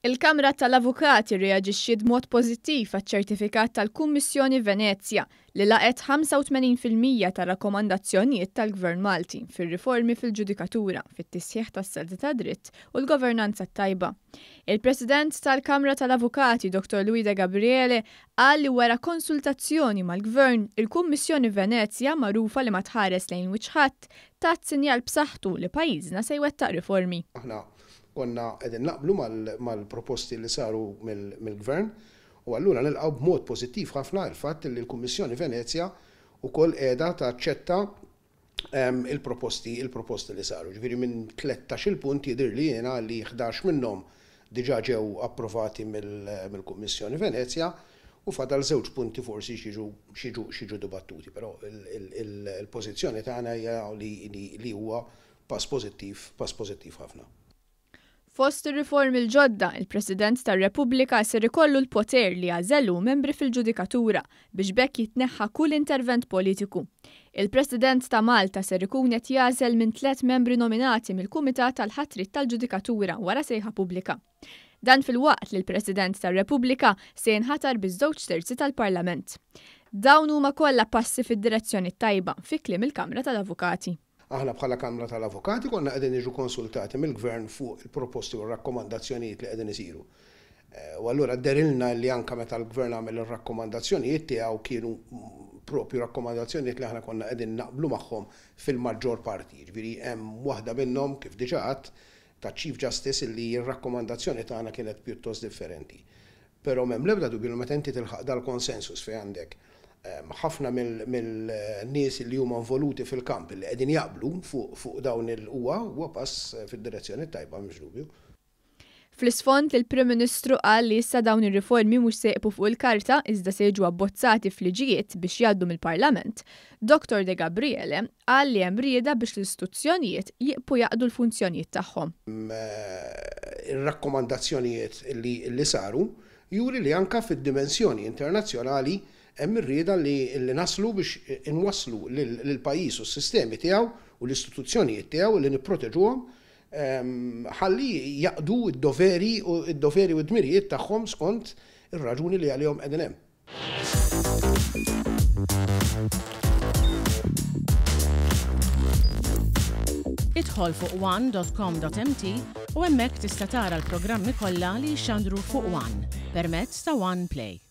Il-Kamra tal-Avukati rreaġixxiet b'mod pożittiv għaċ-ċertifikat tal-Kummissjoni Venezja li laqgħet 85% tar-rakkomandazzjonijiet tal-Gvern Malti fir-riformi fil-ġudikatura, fit-tisħiħ tas-saltna tad-dritt u l-governanza t-tajba. Il-President tal-Kamra tal-Avukati Dottor Louis De Gabriele qal li wara konsultazzjoni mal-Gvern, il-Kummissjoni Venezja, magħrufa li ma tħares lejn wiċċ ħadd, tat sinjal b'saħħtu li pajjiżna se jwettaq riformi. Aħna Konna qegħdin naqblu mal-proposti li saru mill-Gvern u allura nilqgħu b'mod pożittiv ħafna l-fatt li l-Kummissjoni Venezja wkoll qiegħda taċċetta il-proposti il-proposti li saru. Ġifieri minn tlettax-il punt jidhirli jiena li 11 minnhom diġà ġew approvati mill-Kummissjoni Venezja u fadal żewġ punti forsi x'jiġu x'jiġu x'jiġu dibattuti. Però il-pożizzjoni tagħna hija li huwa Pass pożittiv, pass pożittiv ħafna. Fost ir-riformi l-ġodda, il-President tar-Repubblika ser ikollu l-poter li jagħżel hu membri fil-ġudikatura biex b'hekk jitneħħa kull intervent politiku. Il-President ta' Malta ser ikun qed jagħżel minn tlett membri nominati mill-Kumitat għall-Ħatriet tal-Ġudikatura wara sejħa pubblika. Dan filwaqt li l-President tar-Repubblika se jinħatar biż-żewġ terzi tal-Parlament. Dawn huma kollha passi fid-direzzjoni t-tajba, fi kliem il-Kamra tal-Avukati. Aħna bħala Kamra tal-Avukati konna qegħdin niġu konsultati mill-Gvern fuq il-proposti u r-rakkomandazzjonijiet li qegħdin isiru. U allura dehrilna li anke meta l-Gvern għamel ir-rakkomandazzjonijiet tiegħu kienu propju rakkomandazzjonijiet li aħna konna qegħdin naqblu magħhom fil-maġġor parti. Jiġifieri hemm waħda minnhom, kif diġà għedt, taċ-Chief Justice illi r-rakkomandazzjoni tagħna kienet pjuttost differenti. Però m'hemm l-ebda dubju li meta inti tilħaq dal-consensus fejn għandek ħafna mill-nies li huma involuti fil-kamp li qegħdin jaqblu fuq dawn il huwa huwa pass fid-direzzjoni t-tajba m'hemmx dubju. Fl-isfond li l-Prim Ministru qal li issa dawn ir-riformi mhux se jieqfu fuq il-karta iżda se jiġu abbozzati f'liġijiet biex jgħaddu mill-Parlament, Dottor De Gabriele qal li hemm rieda biex l-istituzzjonijiet jieqfu jaqdu l-funzjonijiet tagħhom. Ir-rakkomandazzjonijiet li saru juri li anke fid-dimensjoni internazzjonali hemm ir-rieda li naslu biex inwasslu lill-pajjiż u s-sistemi tiegħu u l-istituzzjonijiet tiegħu li nipproteġuhom ħalli jaqdu d-doveri u d-doveri u d-dmirijiet tagħhom skont ir-raġuni li għalihom qegħdin hemm. Idħol fuq one.com.mt u hemmhekk tista' tara l-programmi kollha li jixxandru fuq One permezz ta' One Play.